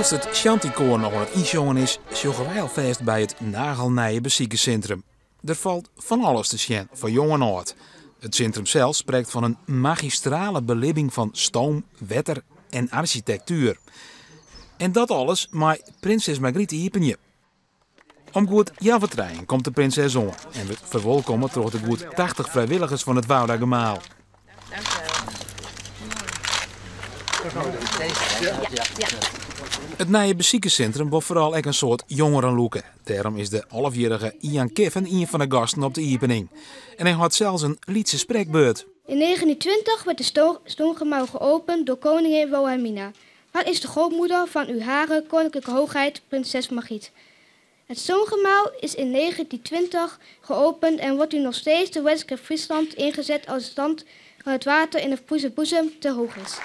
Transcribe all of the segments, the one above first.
Wylst it shantykoar noch oan it ynsjongen is, sjogge wy alfêst by it nagelnije besikerssintrum. Der falt fan alles te sjen foar jong en âld. It sintrum sels sprekt fan in magistrale belibbing fan stoom, wetter en arsjitektuer. En dat alles mei prinses Margriet iepenje. Om goed healwei trijen komt de prinses oan en wurdt ferwolkomme troch de goed 80 frijwilligers fan it Woudagemaal. It nije besikerssintrum wol foaral ek in soad jongeren lûke. Dêrom is de alvejierrige Ian Kiffen ien fan de gasten op de iepening. En hy hâldt sels in lytse sprekbeurt. In 1920 werd de stoomgemaal geopend door koningin Wilhelmina. Dat is de grootmoeder van uw hare koninklijke hoogheid prinses Margriet. Het stoomgemaal is in 1920 geopend en wordt nu nog steeds door Wetterskip Friesland ingezet als de stand van het water in de Friese boezem te hoog is.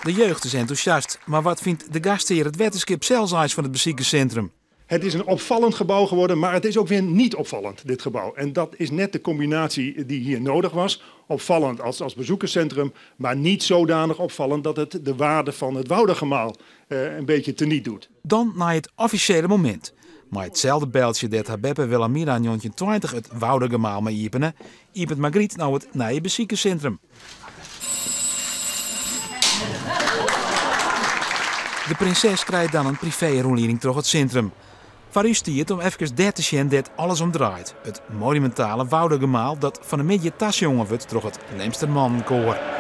De jeugd is entûsjast, mar wat fynt de gasthear it wetterskip sels eins fan it besikerssintrum? Het is een opvallend gebouw geworden, maar het is ook weer niet opvallend, dit gebouw. En dat is net de combinatie die hier nodig was. Opvallend als bezoekerscentrum, maar niet zodanig opvallend dat het de waarde van het Woudagemaal een beetje teniet doet. Dan nei it offisjele momint. Mei itselde beltsje dêr't har beppe Wilhelmina 1920 it Woudagemaal mei iepene, iepenet Margriet no it nije besikerssintrum. De prinses krijt dan in privee-rûnlieding troch it sintrum. Foar ús tiid om efkes dêr te sjen dêr't alles om draait, it monumintale Woudagemaal dat fan 'e middei tasjongen wurdt troch it Lemster Mannenkoar.